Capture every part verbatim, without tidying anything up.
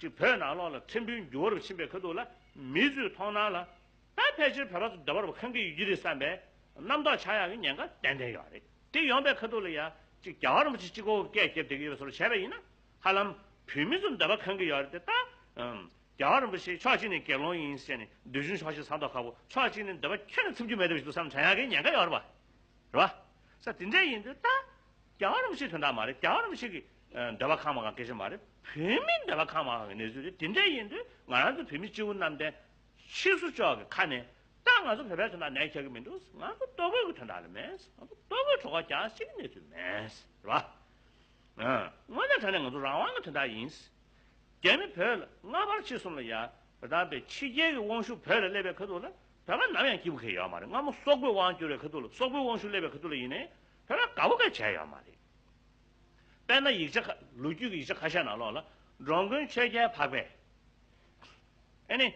ཅིག་བོད་ནང་ལོགས་ལ་ཕྲན་བུའི་འགྱུར་བ་རུ་ཕྱིན་པའི་ཁ་ཐུག་ལ་མི་ཚོའི་མཐོང་སྣང་ལ། ད་ཕལ་ཆེར་བོད་པ་ཚོ་འདོད་པ་རུ་ཁེངས་ཀྱི་ཡོད་ཀྱི་རེད་བསམ་པའི་རྣམ་རྟོག་ཆགས་ཡག་གི་ཉེན་ཁ་ཏན་ཏན་ཡོད་རེད། དེ་ཡོང་པའི་ཁ་ཐུག་ལ་ཡ་ཅིག་རྒྱལ་བ་རིན་པོ་ཆེ་གཅིག་པོ་སྐད་བརྒྱབ་བསྡད་ཀྱི་ཡོད་པའི་བཟོ་འདྲ་བྱས་པ་ཡིན་ན། ཧ་ལམ་བོད་མི་ཚོ་འདོད་པ་ཁེངས་ཀྱི་ཡོད་རེད་དེ། ད་ཨམ་རྒྱལ་བ་རིན་པོ་ཆེ་ཕྱོགས་གཅིག་ནས་དགེ་སློང་ཡིན་ཟེར་ནས་འདོད་ཆུང་ཕྱོགས་གཅིག་ཟ་མདོག་ཁ་པོ། ཕྱོགས་གཅིག་ནས་འདོད་པ་ཁྱོན་ནས་ཚིམ་རྒྱུ་མེད་པ་ཞིག་འདུག་བསམ་དྲན་ཡག་གི་ཉེན་ཁ་ཡོད་རེད་པ། རེད་པ། ས་དེ་འདྲ་ཡིན་དུས་ད་རྒྱལ་བ་རིན་པོ་ཆེའི་དོན་དག་མ་རེད། རྒྱལ་བ་རིན་པོ་ཆེ་གི་ཨ་འདོད་པ་ཁེངས་མ་ཁེངས་སྐད་ཆ་མ་རེད། བོད་མིའི་འདོད་པ་ཁེངས་མ་ཁེངས་ཀྱི་གནས་ཚུལ་རེད། དེ་འདྲ་ཡིན་དུས་ང་རང་ཚོ་བོད་མི་སྤྱི་བོ་གནམ་བསྟན་ཕྱི་སོ་ཕྱོགས་ཀྱི་ཁ་ནས་ད་ང་ཚོ་བོད་པའི་དོན་དག་ནད་ཁྱབ་ཀྱི་མི་འདུག་ང་ཚོ་ལྟོ་གོས་ཀྱི་དོན་དག་ལ་མེད། ང་ཚོ་ལྟོ་གོས་གྲོད་ཁོག་རྒྱགས་ཤིག་གི་གནས་ཚུལ་མེད། རེད་པ། ཨ་དངོས་གནས་དྲང་གནས་ང་ཚོ་རང་དབང་གི་དོན་དག་ཡིན། རྒྱ་མི་བོད་ལ་སྔ་བར་ཕྱི་གསུམ་ལ་ཡ་བོད་དང་པའི་ཕྱི་རྒྱལ་གྱི་དབང་ཤུགས་བོད་ལ་སླེབས་པའི་ཁ་ཐུག་ལ་བོད་པ་ནམ་ཡང་སྐྱིད་པོ་གང་ཡོད་མ་རེད། སྔ་མོ་སོག་པོའི་དབང་བསྒྱུར་བའི་ཁ་ཐུག་ལ། སོག་པོའི་དབང་ཤུགས་སླེབས་པའི་ཁ་ཐུག་ལ་ཡིན་ནའི་བོད་པ་དགའ་པོ་གང་བྱས་ཡོད་མ་རེད། དཔེར་ན་ཡིག་ཆ་ཁ་ལོ་རྒྱུས་ཀྱི་ཡིག་ཆ་ཁ་ཤས་ནང་ལོགས་ལ་འགྲོ་མགོན་ཆོས་རྒྱལ་འཕགས་པས། ཨེ་ནི།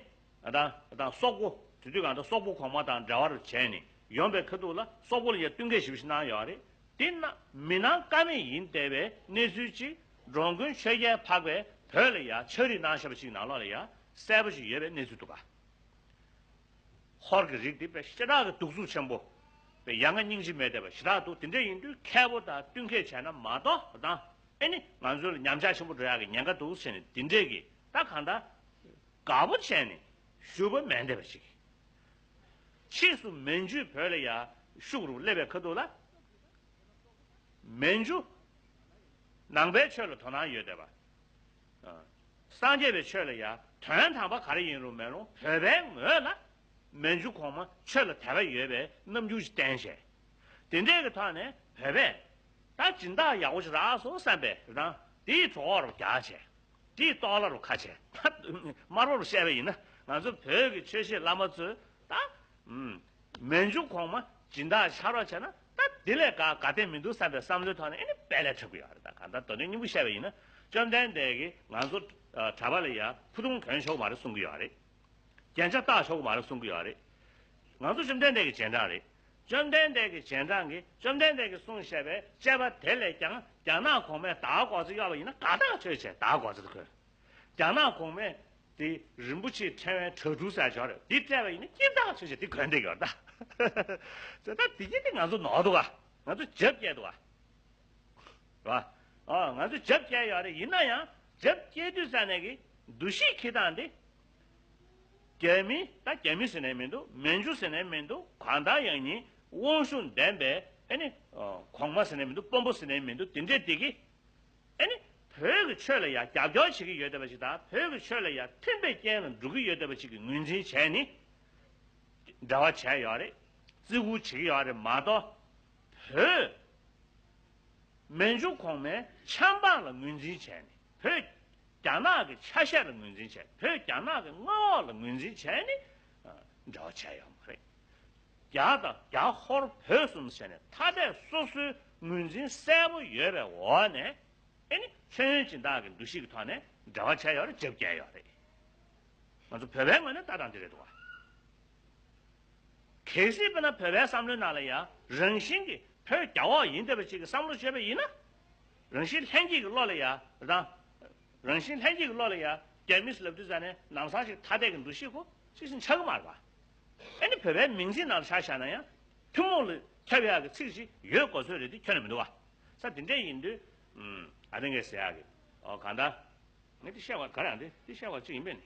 ད་ད་སོག་པོ་དེ་དུས་གང་ལྟར་སོག་པོ་གོང་མ་དང་འབྲེལ་བ་རུ་བྱས་ནས་ཡོང་པའི་ཁ་ཐུག་ལ་སོག་པོ་ལ་ཡ་བསྟུན་མཁས་ཞེ་པོ་ཞིག་གནང་ཡོད་རེད། དེ་ན་མི་སྣང་ཀ་མེད་ཡིན་བསྡད་པའི་གནས་ཚུལ་ཅིག་འགྲོ་མགོན་ཆོས་རྒྱལ་འཕགས་པས་བོད་ལ་ཡ་ཕྱག་བྲིས་གནང་བཞག་པ་ཅིག་ནང་ལོགས་ལ་ཡ་གསལ་པོ་ཞིག་ཡོད་པའི་གནས་ཚུལ་འདུག་ག་ཧོར་གྱི་རིགས་དེ་དཔེ་ཞེ་དྲག་གི་གདུག་རྩུབ་ཆེན་པོ། དཔེ་ཡ་ང་སྙིང་རྗེ་མེད་བསྡད་པ་ཞེ་དྲག་འདུག་དེ་འདྲ་ཡིན་དུས་མཁས་པོ་དང་བསྟུན་མཁས་བྱས་ན་མ་གཏོགས་དང་། ཨེ་ནི་ང་ཚོ་ལ་ཉམས་ཆག་ཆེན་པོ་འགྲོ་ཡག་གི་ཉེན་ཁ་འདུག་ཟེར་ནས་དེ་འདྲས་ཀྱི་ད་གང་ལྟར་དགའ་པོ་བྱས་ནས་ཞུ་བ་མེད་བསྡད་པ་ཞིག་ཕྱིས་སུ་མན་ཇུས་བོད་ལ་ཡ་ཤུགས་རུ་སླེབས་པའི་ཁ་ཐུག་ལ། མན་ཇུ་ནང་པའི་ཆོས་ལ་དོ་སྣང་ཡོད་བསྡད་པ། ཨ། སངས་རྒྱས་པའི་ཆོས་ལ་ཡ་དོན་དམ་པ་ག་རེ་ཡིན་རུང་མེད་རུང་བོད་པའི་ངོས་ལ་མན་ཇུ་གོང་མ་ཆོས་ལ་དད་པ་ཡོད་པའི་རྣམ་འགྱུར་ཞིག་བསྟན་བྱས། དེ་འདྲའི་གི་ཐོག་ནས་བོད་པས་ད་སྦྱིན་བདག་ཡག་པོ་ཞིག་རག་སོང་བསམ་པའི་རང་དེའི་གྲོགས་རུ་རྒྱག་བྱས། དེའི་ལྟོ་ལ་རུ་ཁ་བྱས། ད་དམར་པོ་རུ་བཤད་པ་ཡིན་ན་ང་ཚོ་བོད་ཀྱི་ཆོས་བཤད་བླ་མ་ཚོས་ད། ཨུམ། མན་ཇུ་གོང་མ་སྦྱིན་བདག་ཆགས་རོགས་བྱས་ན་ད་དེ་ལས་དགའ་དགའ་དེ་མི་འདུག་བསམ་པའི་བསམ་བློའི་ཐོག་ནས་ཨེ་ནི་དཔེ་ལས་འཁྲབ་ཀྱི་ཡོད་རེད། ད་གང་ལྟར་མདོ་དོན་སྙིང་པོ་བཤད་པ་ཡིན་ན་བཅོམ་ལྡན་འདས་ཀྱིས་ང་ཚོ་ཨ་གྲྭ་པ་ལ་ཡ་ཕུ་ཐུང་གྱོན་ཆོག་གི་མ་རེད་གསུང་གི་ཡོད་རེད། རྒྱན་ཆ་བཏགས་ཆོག་གི་མ་རེད་གསུང་གི་ཡོད་རེད། ང་ཚོ་བཅོམ་ལྡན་འདས་ཀྱི་རྗེས་འབྲང་རེད། བཅོམ་ལྡན་འདས་ཀྱི་རྗེས་འབྲང་གིས་བཅོམ་ལྡན་འདས་ཀྱིས་གསུངས་བཞག་པའི་བཅས་པ་དེ་ལས་ཀྱང་རྒྱ་ནག་གོང་མས་དར་དགོས་ཚུལ་གཡོག་པ་ཡིན་ན་དགའ་ཐག་ཆོད་བྱས་དར་དགོས་ཚུལ་དུ་གོ། རྒྱ་ནག་གོང་མས་དེ་རིན་པོ་ཆེའི་ཕྲེང་བའི་གྲ་སྒྲིག་ཟེར་ཡག་རེད། འདི་སྤྲད་པ་ཡིན་ན་སྐྱིད་ཐག་ཆོད་བྱས་དེ་གོན་བསྡད་ཀྱི་ཡོད་རེད་ད། ད་དེ་གྱིས་དེ་ང་ཚོ་ནོར་འདུག་ག་ང་ཚོ་རྒྱབ་བསྐྱལ་འདུག་ག་རེད་བ། ཨ། ང་ཚོ་རྒྱབ་བསྐྱལ་ཡོད་རེད། ཡིན་ན་ཡང་རྒྱབ་བསྐྱལ་དུས་ཙ་ནས་ཀྱི་འདུ་ཤེས་འཁྱེར་སྟངས་དེ། རྒྱ་མི་ད་རྒྱ་མི་ཟེར་ནས་མི་འདུག་མན་ཇུ་ཟེར་ནས་མི་འདུག་གང་ལྟར་ཡང་ཉིད་དབང་ཤུགས་ལྡན་པའི་ཨེ་ནི་གོང་མ་ཟེར་ནས་མི་འདུག་དཔོན་པོ་ཟེར་ནས་མི་འདུག་དེ་འདྲས་དེ་གི་ཨེ་ནི་བོད་ཀྱི་ཆོས་ལ་ཡང་རྒྱབ་སྐྱོར་བྱེད་ཀྱི་ཡོད་བསྡད་པ་ཞིག་དང་། བོད་ཀྱི་ཆོས་ལ་ཡང་མཐུན་པའི་རྐྱེན་ལ་འགྲོ་གི་ཡོད་བསྡད་པ་ཞིག་གི་ངོས་འཛིན་བྱས་ནས་འབྲེལ་བ་བྱས་ཡོད་རེད། བརྩི་བཀུར་བྱེད་ཀྱི་ཡོད་རེད་མ་གཏོགས། བོད་མན་ཇུ་གོང་མའི་ཆབ་འབངས་ལ་ངོས་འཛིན་བྱས་ནས། བོད་རྒྱ་ནག་གི་ཆ་ཤས་ལ་ངོས་འཛིན་བྱས། བོད་རྒྱ་ནག་གི་མངའ་འོག་ལ་ངོས་འཛིན་བྱས་ནས་ཨ་འབྲེལ་བ་བྱས་ཡོད་མ་རེད། རྒྱ་དང་རྒྱ་ཧོར་བོད་གསུམ་ཟེར་ནས་ཐ་དད་སོ་སོའི་ངོས་འཛིན་གསལ་པོ་ཡོད་པའི་འོག་ནས། ཨེ་ནི་ལྷོད་ཡངས་སྦྱིན་བདག་གི་འདུ་ཤེས་ཀྱི་ཐོག་ནས་འབྲེལ་བ་བྱས་ཡོད་རེད། རྒྱབ་བསྐྱལ་ཡོད་རེད། ང་ཚོ་བོད་པའི་ངོས་ནས་ལྟ་སྟངས་དེ་རེད་འདུག་ག་གལ་སྲིད་དཔེར་ན་བོད་པའི་བསམ་བློའི་ནང་ལ་ཡང་རང་བཞིན་གྱིས་བོད་རྒྱ་འོག་ཡིན་བསྡད་པ་ཅིག་གི་བསམ་བློ་བྱས་པ་ཡིན་ན། རང་བཞིན་ལྷན་སྐྱེས་ཀྱི་བློ་ལ་ཡང་རང་། རང་བཞིན་ལྷན་སྐྱེས་ཀྱི་བློ་ལ་ཡང་རྒྱ་མི་ཟེར་ལབ་དུས་ཙ་ནས་ལམ་སང་ཞིག་ཐ་དད་ཀྱི་འདུ་ཤེས་ཁོ་ཅིག་ཞིག་ཆགས་ཀྱི་མ་རེད་པ། ཨེ་ནི་བོད་པའི་མིང་ཚིག་ནང་ལ་ཆ་བཞག་ན་ཡང་ཐུན་མོང་ལ་ཁྱབ་ཡག་གི་ཚིག་ཅིག་ཡོད་དགོས་ཚོད་རེད་དེ་ཁྱོན་ནས་མི་འདུག་པ། ས་དེ་འདྲས་ཡིན་དུས། ཨ་རེ་ངས་ཟེར་ཡག་གི། ཨོ་གང་ལྟར། ངས་འདི་བཤད་པ་ག་རེ་ཡང་འདི་འདི་བཤད་པ་གཅིག་ཡིན་པས་ནི།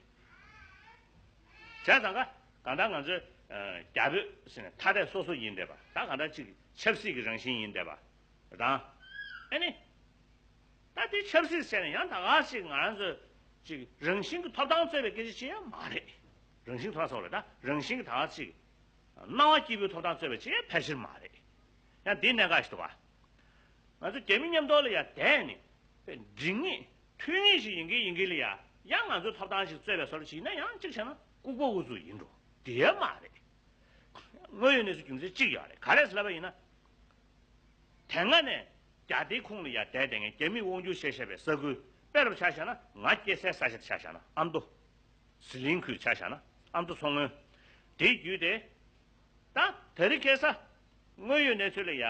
བྱས་ཙང་ཀ་གང་ལྟར་ང་ཚོའི་ཨ་རྒྱ་བོད་ཟེར་ནས་ཐ་དད་སོ་སོ་ཡིན་བསྡད་པ། ད་གང་ལྟར་གཅིག་ཆབ་སྲིད་ཀྱི་རང་བཞིན་ཡིན་བསྡད་པ་དང་། ཨེ་ནི། ད་འདི་ཆབ་སྲིད་ཟེར་ནས་ཡང་ད་ག་ཅིག་ང་རང་ཚོ་ཅིག་རང་བཞིན་གྱི་ཐོབ་ཐང་རྩོད་པའི་སྐད་ཆ་ཅིག་ཡང་མ་རེད། རང་བཞིན་ཐོབ་ཐང་ཟེར་བ་ལ་ད་རང་བཞིན་གྱི་ད་ག་ཅིག་སྣང་བ་སྐྱིད་པོའི་ཐོབ་ཐང་རྩོད་པ་ཅིག་ཡང་ཕལ་ཆེར་མ་རེད། ཡང་འདི་གནད་འགག་ཞིག་འདུག་ག་ང་ཚོ་རྒྱ་མི་མཉམ་དུ་ལ་ཡ་བསྡད་ནས་འགྲིག་ངེས་མཐུན་ངེས་ཤིག་ཡིན་གི་ཡིན་གི་ལ་ཡ། ཡང་ང་ཚོའི་ཐོབ་ཐང་ཞིག་རྩོད་པའི་བཟོ་འདྲ་ཞིག་ཡིན་ན་ཡང་གཅིག་བྱས་ན་ལྐུགས་པ་འུ་ཚུགས་ཡིན་འགྲོ། དེ་མ་རེད། དངོས་ཡོད་གནས་ཚུལ་རྒྱུ་མཚན་གཅིག་ཡོད་རེད། ག་རེ་ཟེར་ལབ་པ་ཡིན་ན། དེ་སྔ་ནས་རྒྱ་སྡེའི་ཁོངས་ལ་ཡ་བསྡད་བསྡད་མཁན་རྒྱ་མིས་དབང་སྒྱུར་བྱས་བཞག་པའི་ས་ཁུལ། དཔེ་རུ་ཆ་བཞག་ན་ང་སྐྱེས་སའི་ས་ཆ་དེ་ཆ་བཞག་ན་ཨ་མདོ། ཟི་ལིང་ཁུལ་ཆ་བཞག་ན་ཨ་མདོ་མཚོ་སྔོན། དེའི་བརྒྱུད་དེ། ད་དེ་རིང་ཁ་སང་དངོས་ཡོད་གནས་ཚུལ་ལ་ཡ།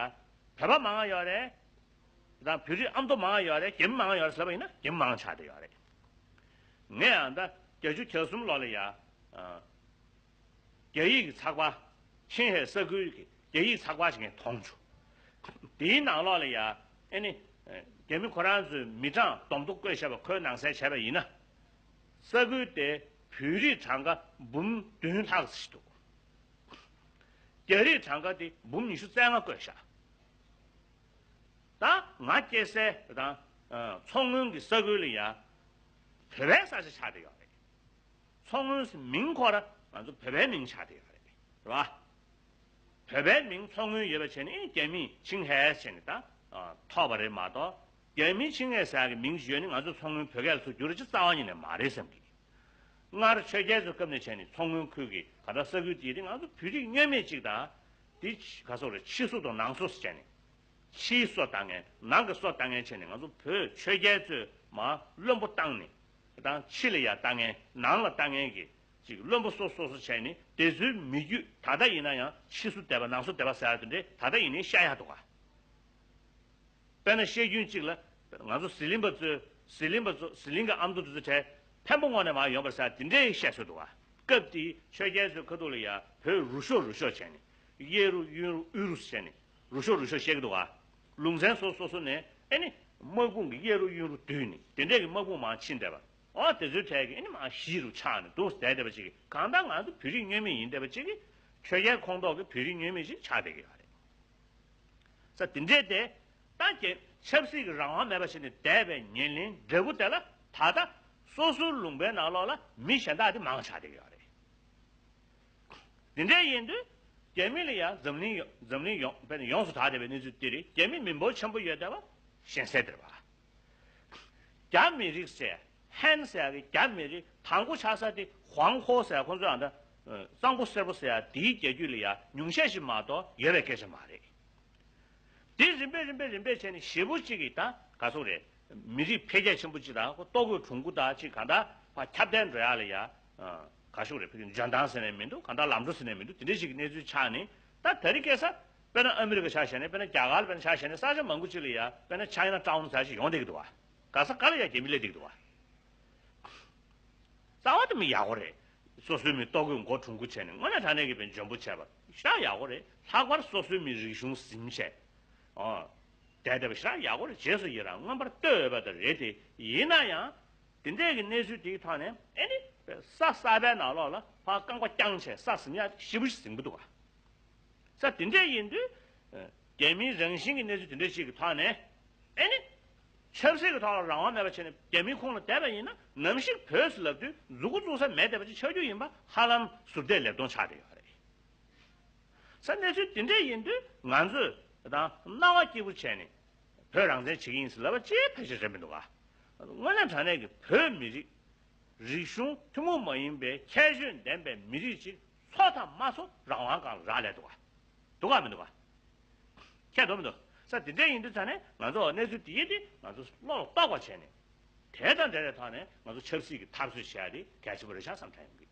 བོད་པ་མང་ང་ཡོད་རེད། དང་བོད་རིགས་ཨ་མདོ་མང་ང་ཡོད་རེད། རྒྱ་མི་མང་ང་ཡོད་རེད་ཟེར་བ་ཡིན་ན་རྒྱ་མི་མང་ཆགས་བསྡད་ཡོད་རེད། ངས་ཡང་ད་བརྒྱད་ཅུ་གྱ་གསུམ་ལོ་ལ་ཡ། ཨ། རྒྱ་ཡིག་གི་ཚགས་པར། ཆིང་ཧེ་ས་ཁུལ་གྱི་རྒྱ་ཡིག་ཚགས་པར་ཞིག་ངས་མཐོང་བྱུང་། དེའི་ནང་ལོགས་ལ་ཡ། ཨེ་ནི། རྒྱ་མི་ཁོ་རང་ཚོའི་མི་གྲངས་བསྡོམས་ཐོ་བཀོད་བཞག་པ་ཁོའི་ནང་གསལ་བྱས་པ་ཡིན་ན། ས་ཁུལ་དེ་བོད་རིགས་གྲངས་ཀ་འབུམ་བདུན་ལྷག་ཙམ་ཞིག་འདུག་རྒྱ་རིགས་གྲངས་ཀ་དེ་འབུམ་ཉི་ཤུ་རྩ་ལྔ་བཀོད་བཞག་ད་ང་སྐྱེས་སའི་དང་། ཨ། མཚོ་སྔོན་གྱི་ས་ཁུལ་ལ་ཡ། བོད་པའི་ས་ཆ་ཆགས་བསྡད་ཡོད་རེད། མཚོ་སྔོན་ཟེར་མིང་ཁོ་ར་ང་ཚོ་བོད་པའི་མིང་ཆགས་བསྡད་ཡོད་རེད། རེད་བ། བོད་པའི་མིང་མཚོ་སྔོན་ཡོད་པ་བྱས་ནས་ཨེ་རྒྱ་མིས་ཆིང་ཧེ་བྱས་ནས་ད། ཨ། ཐོབ་པ་རེད་མ་གཏོགས། རྒྱ་མིའི་ཆིང་ཧེ་ཟེར་ཡག་གི་མིང་ཞིག་ཡོད་ནི་ང་ཚོ་མཚོ་སྔོན་བོད་སྐད་ལ་ཚུར་བསྒྱུར་རྒྱུ་རྩ་བ་ཉིད་ནས་མ་རེད་བསམ་གི། སྔར་ཆོས་རྒྱལ་ཚོའི་སྐབས་ནས་བྱས་ནས་མཚོ་སྔོན་ཁུལ་གྱི་ག་ད་ས་ཁུལ་དེ་དེ་ང་ཚོ་བོད་རིགས་མཉམ་མེད་ཅིག་དང་། དེ་ག་སོག་རེད། ཕྱི་སོ་དང་ནང་སོ་ཟེར་བྱས་ནས། ཕྱིའི་སོ་ལྟ་མཁན་ནང་གི་སོ་ལྟ་མཁན་བྱས་ནས་ང་ཚོ་བོད་ཆོས་རྒྱལ་ཚོས་མར་བློན་པོ་བཏང་ནས། དང་ཕྱི་ལ་ཡ་ལྟ་མཁན་ནང་ལ་ལྟ་མཁན་གྱི་ཅིག་བློན་པོ་སོ་སོ་སོ་བྱས་ནས་དེ་ཚོའི་མི་རྒྱུད་ད་ལྟ་ཡིན་ན་ཡང་ཕྱི་སོ་སྡེ་པ་ནང་སོ་སྡེ་པ་ཟེར་ཡ་དེ་འདྲས་ད་ལྟ་ཡིན་ནའི་བཤད་ཡ་འདུག་ག་དཔེར་ན་བཤད་རྒྱུན་གཅིག་ལ། ང་ཚོ་ཟི་ལིང་པ་ཚོས་ཟི་ལིང་པ་ཚོ་ཟི་ལིང་གི་ཨ་མདོ་དེ་ཚོ་གྲས་འཕན་པོ་ངོས་ནས་མར་ཡོང་པར་ཟེར་དེ་འདྲའི་བཤད་སྲོལ་འདུག་ག་སྐབས་དེའི་ཆོས་རྒྱལ་ཚོའི་ཁ་ཐུག་ལ་ཡ་བོད་རུ་ཤོག་རུ་ཤོག་བྱས་ནས་གཡས་རུ་གཡོན་རུ་དབུས་རུ་བྱས་ནས་རུ་ཤོག་རུ་ཤོག་བཤད་ཀྱི་འདུག་ག་ལུང་ཚན་སོ་སོ་སོ་ནས་ཨེ་ནི་དམག་དཔུང་གི་གཡས་རུ་གཡོན་རུ་བསྡུས་ནས་དེ་འདྲས་ཀྱི་དམག་དཔུང་མར་ཕྱིན་བསྡད་པ། ཨོ་དེ་ཚོའི་གྲས་ཀྱི་ཨེ་ནི་མར་གཞིས་རུ་ཆགས་ནས་འདུག་བསྡད་བསྡད་པ་ཅིག་གིས་གང་ལྟར་ང་ཚོ་བོད་རིགས་མཉམ་མེད་ཡིན་བསྡད་པ་ཅིག་གིས་ཆོས་རྒྱལ་ཁོངས་གཏོགས་ཀྱི་བོད་རིགས་མཉམ་མེད་ཅིག་ཆགས་བསྡད་ཀྱི་ཡོད་རེད། ས་དེ་འདྲས་དེ། ད་ཀྱེ་ཆབ་སྲིད་ཀྱི་རང་དབང་མེད་པ་བྱས་ནས་བསྡད་པའི་ཉེར་ལེན་འབྲས་བུ་དེ་ལ་ད་ལྟ་སོ་སོའི་ལུང་པའི་ནང་ལོགས་ལ་མི་གཞན་དག་དེ་མང་ཆགས་བསྡད་ཀྱི་ཡོད་རེད། དེ་འདྲས་ཡིན་དུས་རྒྱ་མི་ལ་ཡང་འཛམ་གླིང་ཡོ་འཛམ་གླིང་ཡོངས་དཔེར་ན་ཡོངས་སུ་གྲགས་བསྡད་པའི་གནས་ཚུལ་འདི་རེད། རྒྱ་མི་མི་འབོར་ཆེན་པོ་ཡོད་བསྡད་པ་གཞན་སེལ་བསྡད་པ། རྒྱ་མི་རིགས་ཟེར། ཧན་ཟེར་ཡ་གི་རྒྱ་མི་རིགས་དང་པོ་ཆགས་ས་དེ་ཧུའང་ཧོ་ཟེར་ཡ་ཁོང་ཚོ་ཡང་ད་གཙང་པོ་སེར་པོ་ཟེར་ཡ་དེའི་རྒྱལ་རྒྱུད་ལ་ཡ་ཉུང་ཤས་ཤིག་མ་གཏོགས་ཡོད་པའི་སྐད་ཆ་མ་རེད། དེ་རིམ་པས་རིམ་པས་རིམ་པས་བྱས་ནས་ཞེ་པོ་གཅིག་གིས་ད་ག་སོག་རེད། མི་རིགས་འཕེལ་རྒྱས་ཆེན་པོ་གཅིག་དང་ལྟོ་གོས་གྲུང་པོ་དང་གཅིག་གང་ལྟར་ཕར་ཁྱབ་གདལ་འགྲོ་ཡ་ལ་ཡ། ག་སོག་རེད། ཕ་གི་འཇོན་ཐང་ཟེར་ནས་མི་འདུག་གང་ལྟར་ལམ་འགྲོ་ཟེར་ནས་མི་འདུག་དེ་འདྲས་ཞིག་གི་གནས་ཚུལ་ཆགས་ནས་ད་ད་རེས་ཁ་སང་དཔེར་ན་ཨ་མི་རི་ཀ་ཆ་བཞག་ནས་དཔེར་ན་རྒྱ་གར་ལ་དཔེར་ན་ཆ་བཞག་ནས་ས་ཆ་མང་པོ་ཅིག་ལ་ཡ་དཔེར་ན་ཆའི་ན་ཊའུན་ཟེར་ཞིག་ཡོང་བསྡད་ཀྱི་འདུག་བ། ག་ས་ག་ལ་ཡ་རྒྱ་མི་སླེབས་བསྡད་ཀྱི་འདུག་བ། རྩ་བ་དེ་མི་ཡག་པོ་རེད། སོ་སོའི་མི་ལྟོ་གོས་མགོ་གྲུང་པོ་བྱས་ནས་དངོས་གནས་དྲང་གནས་ཀྱི་བའི་འཇོན་པོ་བྱས་པ་ཞེ་དྲག་ཡག་པོ་རེད། ལྷག་པར་སོ་སོའི་མི་རིག་གཞུང་ཟིན་བྱས། ཨོ། བསྡད་བསྡད་པ་ཞེ་དྲག་ཡག་པོ་རེད། རྗེས་སུ་ཡི་རང་མངོན་པར་བསྟོད་འོས་པ་དེ་རེད་དེ། ཡིན་ན་ཡང་། དེ་འདྲས་ཀྱི་གནས་ཚུལ་དེའི་ཐོག་ནས་ཨེ་ནི། ས་གསར་པའི་ནང་ལོགས་ལ་ཕར་རྐང་པ་བརྐྱངས་བྱས་ས་ཟིན་ཡག་ཞེ་པོ་ཞིག་ཟིན་པ་འདུག་བ། ས་དེ་འདྲས་ཡིན་དུས། རྒྱ་མིའི་རང་བཞིན་གྱི་གནས་ཚུལ་དེ་འདྲས་ཞིག་གི་ཐོག་ནས། ཨེ་ནི། ཆབ་སྲིད་ཀྱི་ཐོག་ལ་རང་དབང་མེད་པ་བྱས་ནས་རྒྱ་མིའི་ཁོངས་ལ་བསྡད་པ་ཡིན་ན་ནམ་ཞིག་བོད་ཟེར་ལབ་དུས་མཛུབ་གུ་བཙུགས་ས་མེད་བསྡད་པ་ཅིག་ཆགས་རྒྱུ་ཡིན་པ་ཧ་ལམ་ཟུར་བལྟས་ལེབ་མཐོང་ཆགས་བསྡད་ཡོད་རེད། ས་གནས་ཚུལ་དེ་འདྲས་ཡིན་དུས་ང་ཚོས་དང་སྣང་བ་སྐྱིད་པོ་བྱས་ནས་བོད་རང་བཙན་བྱེད་ཀྱི་ཡིན་ཟེར་ལབ་པ་ཅིག་ཕལ་ཆེར་རེད་མི་འདུག་ག་དངོས་གནས་དྲང་གནས་ཀྱི་བོད་མི་རིགས། རིག་གཞུང་ཐུན་མོང་མ་ཡིན་པའི་ཁྱད་ཆོས་ལྡན་པའི་མི་རིགས་ཅིག་འཚོ་དང་མ་འཚོ་རང་དབང་སྒང་ལ་རག་ལས་འདུག་ག་འདུག་ག་མི་འདུག་ག་ཁྱད་དུ་མི་འདུག་ས་དེ་འདྲས་ཡིན་དུས་ཙང་ནས་ང་ཚོ་གནས་ཚུལ་དེ་ཡིན་དེ་ང་ཚོ་བློ་ལ་གཏོགས་པ་བྱས་ནས། དེ་དང་འབྲེལ་བའི་ཐོག་ནས་ང་ཚོ་ཆབ་སྲིད་ཀྱི་འཐབ་རྩོད་བྱེད་ཡ་དེ་གལ་ཆེན་པོ་རེད་ཤག་བསམ་དྲན་ཡོང་གི།